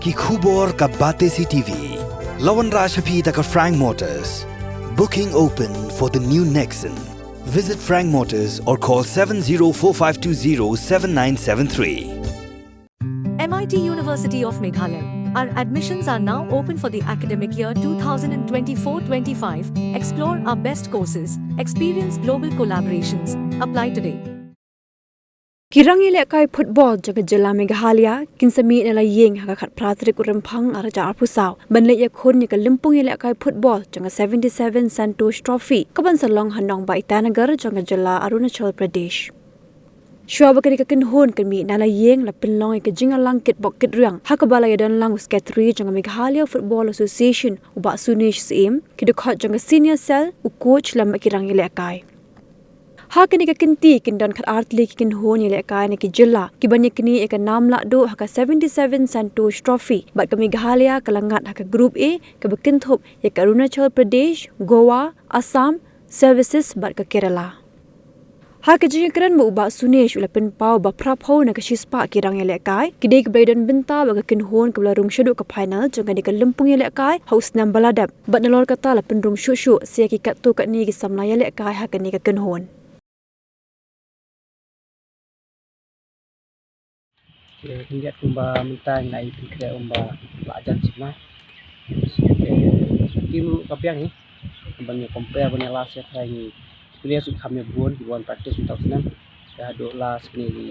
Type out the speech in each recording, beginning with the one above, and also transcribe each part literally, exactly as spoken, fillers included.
Ki khubor ka Batesi T V. La wanrah sha phi da ka Frank Motors. Booking open for the new Nexon. Visit Frank Motors or call seven zero four five two zero seven nine seven three. M I T University of Meghalaya. Our admissions are now open for the academic year twenty twenty-four twenty-five. Explore our best courses, experience global collaborations. Apply today. Ki rangïalehkai football jong ka jylla Meghalaya kin sa mih na la ïing ha ka khatphra tarik u Rymphang arhajar arphew saw ban leit ïakhun ïa ka lympung ïalehkai football jong ka seventy-seven Santosh Trophy kaban sa long ha nongbah Itanagar jong ka jylla Arunachal Pradesh. Shuwa ba kane ka kynhun kan mih na la ïing, la pynlong ïa ka jingïalang kitbok kitrwiang ha kaba la ïadon lang u Secretary jong ka Meghalaya Football Association u Bah Sunesh Syiem, ki dkhot jong ka senior cell, u coach lem bad ki rangïalehkai. Ha kane ka kynti kin don khatar tylli ki kynhun ïalehkai na ki jylla kiban ïaknieh ïa ka nam lahduh ha ka seventy-seven Santosh Trophy, bad ka Meghalaya ka la ngat ha ka Group A kaba kynthup ïa ka Arunachal Pradesh, Goa, Assam, Services bad ka Kerala. Ha ka jingïakren bad u Bah Sunesh, u la pynpaw ba phraphew na ka shispah ki rangïalehkai ki dei kiba la ïadon bynta bad ka kynhun kaba la rung shaduh ka final jong kane ka lympung ïalehkai ha u snem ba la dep. Bad nalor kata la pynrung shuh shuh sa ïa ki katto katne ki samla ïalehkai ha kane ka kynhun. Khyndiat kumba mynta ngi la ïa pynkhreh kumba la jan shipna. Te team ruh ka biang hi. Ban ïa compare ban ïa last year, trai ngi players ruh kham ïa bun, ki wan practice mynta u snem. Te haduh last kine ki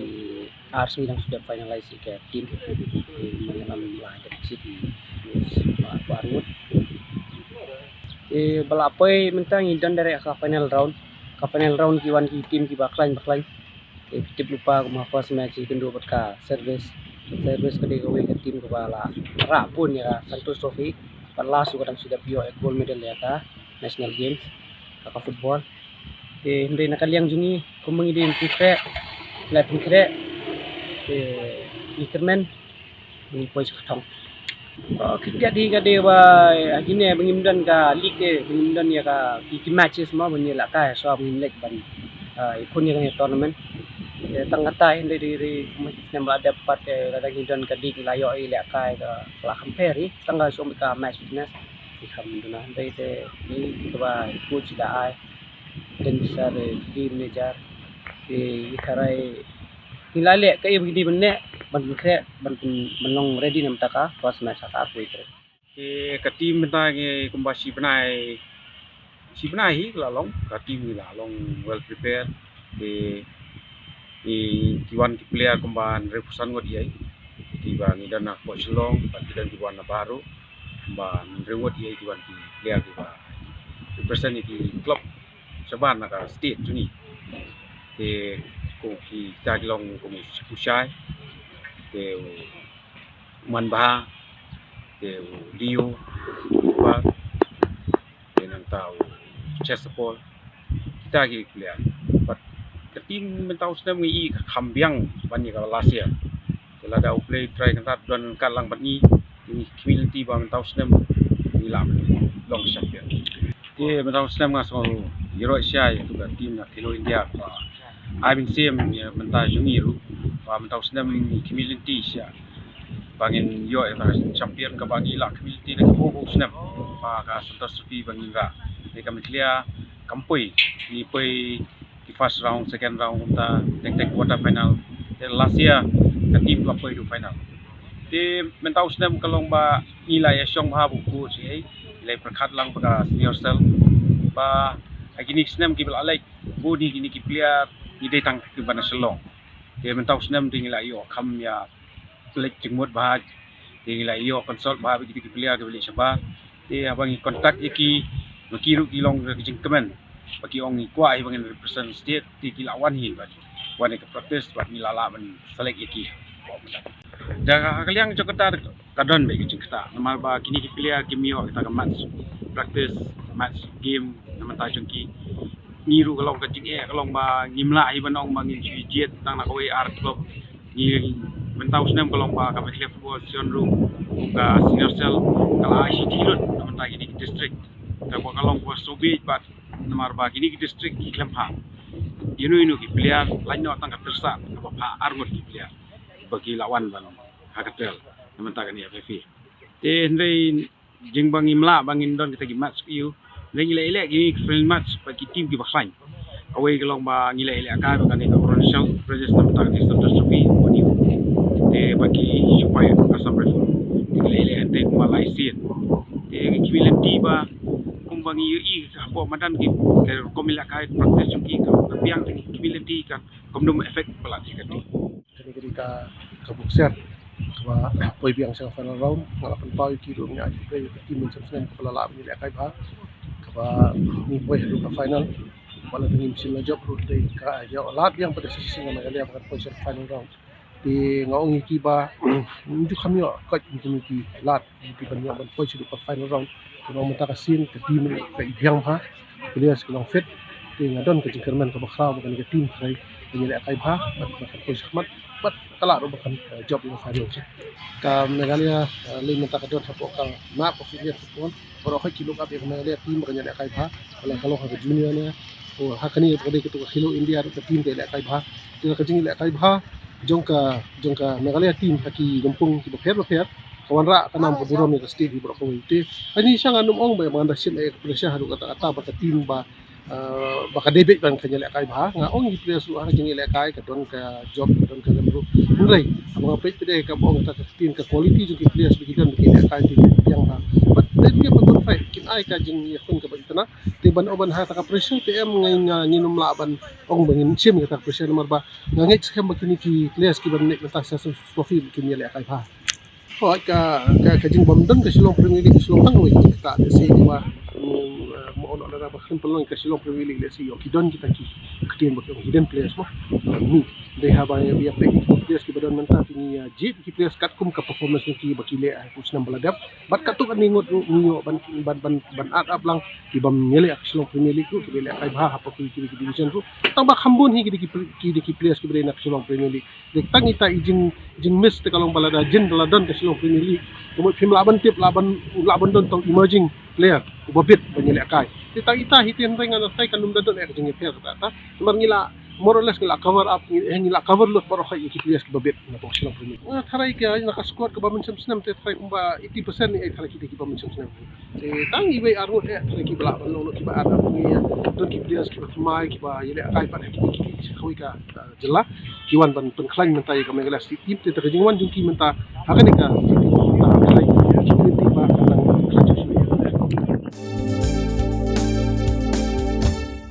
ar sngi dang shu dep finalize ïa ka team. Te mynta ngam lah dep shit ïa ba arngut. Te ba la poi mynta ngi don direct ha ka final round. Ka final round ki wan ki team kiba khlaiñ ba khlaiñ. Te tip lypa kumba first match ïakynduh bad ka Service. Service ka dei kawei ka team kaba la rah bun ïa ka Santosh Trophy. Bad last ruh ka dang shu dep ïoh ïa ka gold medal ïa ka National Games ha ka football. Te hynrei na ka liang jong ngi kumba ngi dei pynkhreh, la pynkhreh, te ngi kyrmen ban poi sha ka thong. Oh, khyndiat hi ka dei ba ha kine ba ngim don ka league, te ba ngim don ïa ka ki, ki matches mo ban ïalehkai, so ba ngim leit ban, ah, ïakhun ïa kane tournament. Te tang kata hi, hynrei dei, dei kumba snem ba la dep pat, te lada ngi don ka league la ïoh ïalehkai ka, la compare hi, tang ka shu ka match fitness. Ki kham duna hynrei te ki kaba coach da ai. Te ngi sa re team manager. Te ngi tharai ngi la leh kaei ba ngi dei ban leh ban pynkhreh ban pyn, ban long ready na bynta ka first match ha ka arphew tarik. Te ka team mynta ngi kumba shi bnai, shi bnai hi la long, ka team ngi la long well prepared. Te ngi, ki wan ki player kumba hynriewphew san ngut ïa kiba ngi don na ka Shillong, bad ki don kiba wan na baroh, kumba hynriew ngut ïa ki wan ki player kiba represent ïa ki club shabar na ka state jong ngi. Te ko kita ki long kum u Shai, te u Manbha, te u Leo, u Kubar, te nangta u Chester Paul. Kita ki player. Bad ka team mynta u snem ngi i ka kham biang ban ïa ka last year. Te lada u Blei u Trai Kynrad u don ryngkat lang bad ngi, ngi khmih lynti ba mynta u snem ngi lah long champion. Te mynta u snem nga sngew ïaroh shai ïa ka team na Khelo India ba ai mynsiem ïa mynta jong ngi ruh ba mynta u snem ngi khmih lynti shai ba ngin ïoh ïa ka champion kaba ngi la khmih lynti na ki bun bun snem, ba ka Santosh Trophy ba ngin rah. Te ka Meghalaya kam poi, ngi poi ki first round, second round, kumta teng teng quarter final. Te last year ka team ka la poi to final. Te mynta u snem ka long ba ngi la ïa shong bha bad u coach, eh, ngi la ïa pyrkhat lang bad ka senior cell ba ha kine ki snem kiba la leit, bun kine ki player ngi dei tang kiba na Shillong. Te mynta u snem te ngi la ïoh kham ïa leit jingmut bha, te ngi la ïoh consult bha bad kita ki player kiba leit shabar. Te haba ngi contact ïa ki, ma ki ruh ki long ka jingkmen ba ki ong ngi kwah hi ba ngin represent state, te ki la wan hi bad wan ïa ka practice bad ngi la lah ban select ïa ki. Da ka liang jong kata ka don beit ka jingktah namar ba kine ki player kim ïoh kita ka match practice, match game na bynta jong ki. Ngi ruh ka long ka jingeh, ka long ba ngim lah hi ban ong ba ngin shu jied tang na kawei ar club. Ngi mynta u snem ka long ba ka Meghalaya Football Association ruh kum ka senior cell ka la ai shithi lut na bynta kine ki district. Kaba ka long kaba sngewbha bad namar ba kine ki district ki khlem phah ïano ïano ki player, lait noh tang ka Tyrsad kaba phah ar ngut ki player ba ki la wan ban ha ka trial. Mynta kane F F A. Te hynrei jing ba ngim lah ba ngin don kita ki match ki ïu. Hynrei ngi la ïaleh ki friendly match bad ki team kiba khlaiñ. Kawei ka long ba ngi la ïalehkai bad kane ka Arunachal Pradesh namar kane Santosh Trophy, one nil. Te bad ki Sipai Assam Rifle. Te ngi la ïaleh hangtei kumba lai sien. Te ki mih lynti ba kumba ngi ïohi hapoh madan ki, ka rukom ïalehkai, practice jong ki, ka biang te ki mih lynti ka, kam dum effect palat ïa ka team. Kane ka dei ka, ka boxer kaba poi biang sha final round. Nga la pynpaw ïa ki ruh, nga ai khublei ïa ka team Mynshem Snem kaba la lah ban ïalehkai bha, kaba ngi poi haduh ka final. Ba la dang im sien la jop ruh, dei ka ïa lad biang pat da shisha shisha nga la ïa ba kan poi sha final round. Te nga ong ïa ki ba ym ju kham ïoh koit ïa kine ki lad ïa ki ban ïoh ban poi sha ka final round. Te ba mynta ka sien ka team ka i biang bha, players ki long fit. Te nga don ka jingkyrmen kaba khraw ba kane ka team trai ka ïalehkai bha bad ba kan poi shakhmat bad ka lah ruh ba kan, eh, jop ïa ka final. Ka Meghalaya, eh, lei mynta ka don hapoh ka map of Indian football. Baroh hi ki look up ïa ka Meghalaya team ba kan ïalehkai bha. Ba la ka long ha ka junior ne, o ha kane ka dei kato ka Khelo India ruh ka team ka ïalehkai bha. Te ka jingïalehkai bha jong ka, jong ka Meghalaya team ha ki lympung kiba pher bapher ka wanrah ka nam ka burom ïa ka state hi baroh kawei. Te kane sha nga ngam ong ba, ba ngan da shim ïa ka pressure haduh katta katta ba ka team ba, ah, ba ka dei beit ban kan ïalehkai bha. Nga ong ïa ki players ruh ha ka jingïalehkai ka don ka jop, ka don ka rem ruh. Hynrei haba nga peit pat de kaba ong kata ka ktien, ka quality jong ki players ba ki don ba ki ïalehkai te ki biang bha. But they give a good fight. Kin ai ka jingïakhun kaba itynnad. Te ban ong ban ha kata ka pressure te em, nga, nga ngin ym lah ban ong ba ngin shim kata ka pressure namar ba nga ngeit skhem ba kine ki players kiban leit mynta sha Santosh Trophy kin ïalehkai bha. Hooid, ka, ka, ka jingbym don ka Shillong Premier League ka long tang kawei ka jingktah, lehse kiba, mm, eh, mo ono lada ba khlem pynlong ka Shillong Premier League, lehse ïoh ki don kita ki ktien ba ki ong hidden players mo. Ni dei haba ïa peit ki players kiba don mynta te ngi ïa jied ki players katkum ka performance jong ki ba ki leh ha u snem ba la dep. Bad katto katne ngut ruh ngi ïoh ban, ban, ban, ban add up lang ki bym ïaleh ha ka Shillong Premier League ruh, kiba ïalehkai bha hapoh ki, ki, ki division ruh. Tang ba kham bun hi ki dei ki pl-, ki dei ki players kiba dei na ka Shillong Premier League. Dei tang ita i jing, jing miss te ka long ba lada jin da la don ka Shillong Premier League, ka mut phim lah ban tip, lah ban, lah ban don tang emerging player uba bit ban ïalehkai. Te tang ita hi te hynrei ngan ong kan ym da don eh ka jingïapher kata kata. Namar ngi la more or less ngi la cover up, ngi, eh, ngi la cover load baroh hi ïa ki players kiba bit na ka Shillong Premier League. Nga tharai ka na ka squad kaba Mynshem Snem te tharai kumba eighty percent ni, eh, tharai ki dei kiba Mynshem Snem. Te tang iwei ar ngut eh tharai kiba lah ban long, kiba add up, ngi don ki players kiba thymmai kiba ïalehkai pat ha ki, ki, ki, kawei ka, ka jylla, ki wan ban pynkhlaiñ mynta ïa ka Meghalaya State Team. Te ka jingwan jong ki mynta ha kane ka State Team mynta